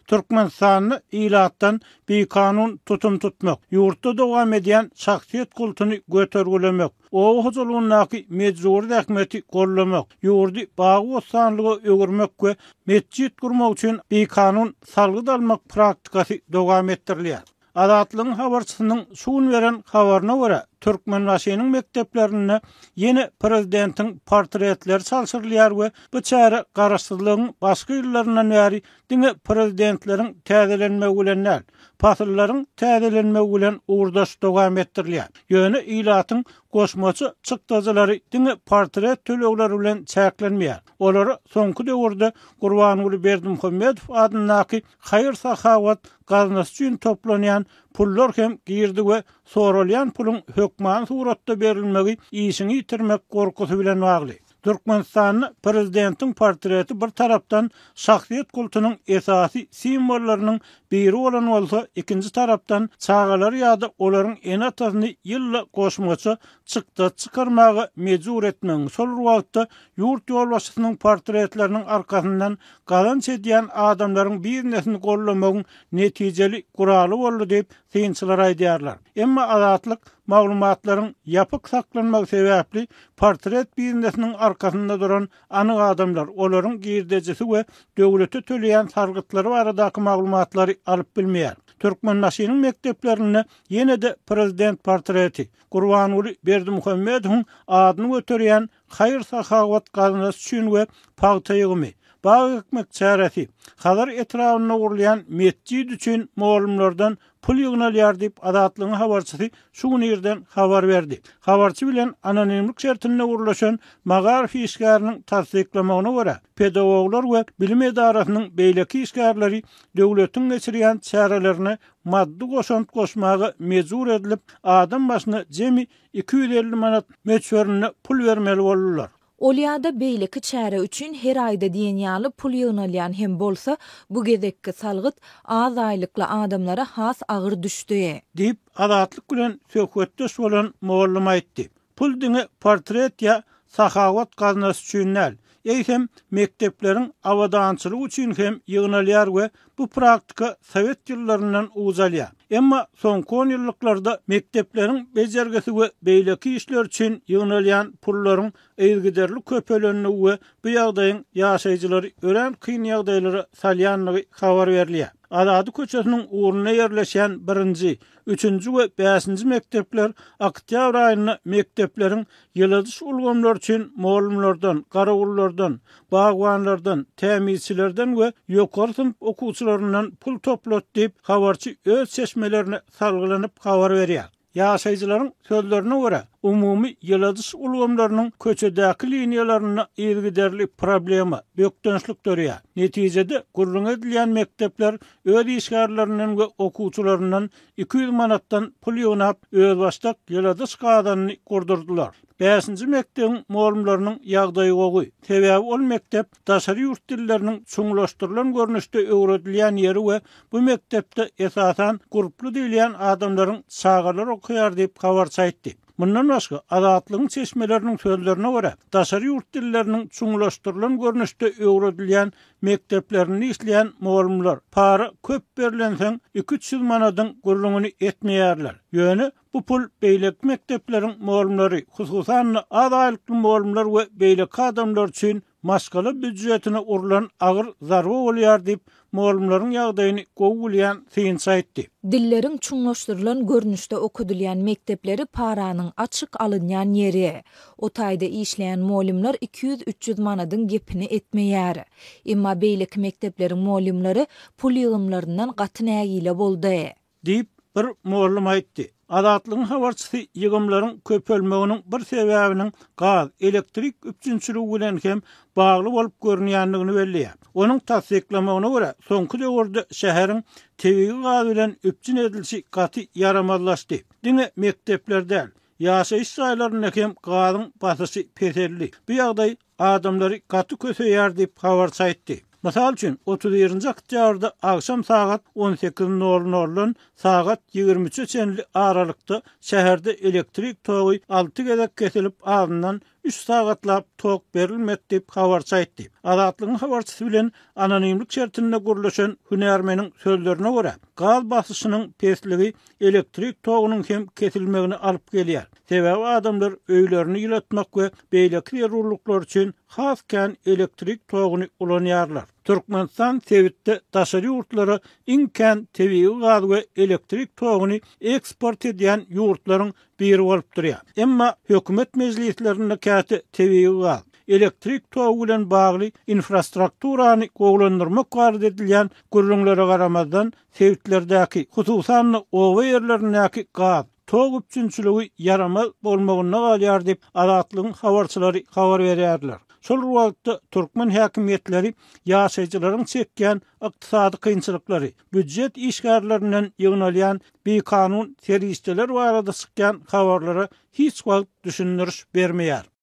Türkmenistanda ilatdan bikanun tutum tutmak, ýurtda dowam edýän şahsyýet kultuny götergilemek, oba hojalygyndaky mejbury zähmeti gollamak, ýurdy bagy-bossanlyga öwürmek we metjit gurmak üçin bikanun salgyt almak praktikasy dowam etdirilýär. Azatlygyň habarçysynyň şu gün beren habaryna görä, Türkmenbaşynyň mekdeplerinde ýene prezidentiň portretleri çalşyrylýar we bu çäre garaşsyzlygyň başky ýyllaryndan bäri diňe prezidentleriň täzelenmegi bilen däl, pasyllaryň täzelenmegi bilen ugurdaş dowam etdirilýär. Ýöne ilatyň goşmaça çykdajylary diňe portret tölegleri bilen çäklenmeýär. Olara soňky döwürde Gurbanguly Berdimuhamedow adyndaky haýyr-sahawat gaznasy üçin toplanýan pullar hem girdi we soralýan puluň hökmany suratda berilmegi işiňi ýitirmek gorkusy bilen bagly. Türkmenistanda prezidentiň portreti bir tarapdan şahsyýet kultunyň esasy simwollarynyň biri bolan bolsa, ikinji tarapdan çagalary ýa-da olaryň ene-atasyny ýylda goşmaça çykdajy çykarmaga mejbur etmegiň, şol bir wagtda ýurt ýolbaşçysynyň portretleriniň arkasyndan gazanç edýän adamlaryň biznesini goldamagyň netijeli guraly boldy diýip, synçylar aýdýarlar. Emma Azatlyk maglumatlaryň ýapyk saklanmagy sebäpli portret biznesiniň arkasynda duran anyk adamlar, olaryň girdejisi we döwlete töleýän salgytlary baradaky maglumatlary alyp bilmeýär. Türkmenbaşynyň mekdeplerinde ýene-de prezident portreti, Gurbanguly Berdimuhamedowyň adyny göterýän haýyr-sahawat gaznasy üçin we pagta ýygymy, bag ekmek çäresi, Hazar etrabynda gurulýan metjit üçin mugallymlardan pul ýygnalýar diýip, Azatlygyň habarçysy şu gün irden habar berdi. Habarçy bilen anonimlik şertinde gürleşen magaryf işgäriniň tassyklamagyna görä, pedagoglar we bilim edarasynyň beýleki işgärleri döwletiň geçirýän çärelerine maddy goşant goşmaga mejbur edilip, adam başyna jemi 250 manat möçberinde pul bermeli boldular. Ol ýa-da beýleki çäre üçin her aýda diýen ýaly pul ýygnalýan hem bolsa, bu gezekki salgyt az aýlykly adamlara has agyr düşdi. Diýip, Azatlyk bilen söhbetdeş bolan mugallym aýtdy. Pul diňe portret ýa sahawat gaznasy üçin däl, eýsem, mekdepleriň abadançylygy üçin hem ýygnalýar we bu praktika sowet ýyllaryndan uç alýar. Emma soňky onýyllyklarda mekdepleriň bejergisi we beýleki işler üçin ýygnalýan pullaryň yzygiderli köpelendigi we bu ýagdaýyň ýaşaýjylary örän kyn ýagdaýlara salýandygy habar berilýär. Azady köçesiniň ugrunda ýerleşýän birinji, üçünji we bäşinji mekdepler oktýabr aýynda mekdepleriň ýyladyş ulgamlary üçin mugallymlardan, garawullardan, bagbanlardan, tämizçilerden we ýokary synp okuwçylaryndan pul toplady diýip, habarçy öz çeşmelerine salgylanyp habar berýär. Ýaşaýjylaryň sözlerine görä, umumy ýyladyş ulgamlarynyň köçedäki liniýalarynda yzygiderli problema, bökdençlik döreýär. Netijede, gürrüňi edilýän mekdepler öz işgärlerinden we okuwçylaryndan 200 manatdan pul ýygnap, özbaşdak ýyladyş gazanyny gurdurdylar. Bäşinji mekdebiň mugallymlarynyň ýagdaýy gowy. Sebäbi ol mekdep daşary ýurt dilleriniň çuňlaşdyrylan görnüşde öwredilýän ýeri we bu mekdepde esasan gurply diýilýän adamlaryň çagalary okaýar diýip, habarçy aýtdy. Mundan başga, Azatlygyň çeşmeleriniň sözlerine görä, daşary ýurt dilleriniň çuňlaşdyrylan görnüşde öwredilýän mekdeplerinde işleýän mugallymlar para köp berlensoň iki-üç ýüz manadyň gürrüňini etmeýärler. Ýöne Bu pul beýleki mekdepleriň mugallymlary, hususan-da, az aýlykly mugallymlar we beýleki adamlar üçin maşgala býujetine urlan agyr zarba bolýar diýip, mugallymlaryň ýagdaýyny gowy bilýän synçy aýtdy. Dilleriň çuňlaşdyrylan görnüşde okadylýan mekdepleri paranyň açyk alynýan ýeri. O taýda işleýän mugallymlar 200-300 manadyň gepini etmeýär. Emma beýleki mekdepleriň mugallymlary pul ýygymlaryndan gaty nägile boldy. Diýip, bir mugallym aýtdy. Azatlygyň habarçysy ýygymlaryň köpelmeginiň bir sebäbiniň gaz, elektrik üpjünçiligi bilen hem bagly bolup görünýändigini belleýär. Onuň tassyklamagyna görä, soňky döwürde şäheriň tebigy gaz bilen üpjün edilişi gaty ýaramazlaşdy. Diňe mekdepler däl, ýaşaýyş jaýlarynda hem gazyň basyşy peseldi. Bu ýagdaý adamlary gaty köseýär diýip, habarçy aýtdy. Mysal üçin, 31-nji oktýabrda agşam sagat 18 nol noldan sagat 23-e çenli aralykda şäherde elektrik togy alty gezek kesilip, azyndan. üç sagatlap tok berilmedi diýip, habarçy aýtdy. Azatlygyň habarçysy bilen anonimlik şertinde gürleşen hünärmeniň sözlerine görä, gaz basyşynyň pesligi elektrik togunyň hem kesilmegine alyp gelýär. Sebäbi adamlar öýlerini ýylatmak we beýleki zerurlyklar üçin has kän elektrik toguny ulanýarlar. Türkmenistan sebitde daşary ýurtlara iň kän tebigy gaz we elektrik toguny eksport edýän ýurtlaryň biri bolup durýar. Emma hökümet mejlislerinde käte tebigy gaz, elektrik togy bilen bagly infrastrukturany gowulandyrmak barada edilýän gürrüňlere garamazdan, sebitlerdäki, hususan-da, oba ýerlerindäki gaz, tok üpjünçiligi ýaramaz bolmagynda galýar diýip, Azatlygyň habarçylary habar berýärler. Şol bir wagtda, türkmen häkimiýetleri ýaşaýjylaryň çekýän ykdysady kynçylyklary, býujet işgärlerinden ýygnalýan bikanun serişdeler barada çykýan habarlara hiç wagt düşündiriş bermeýär.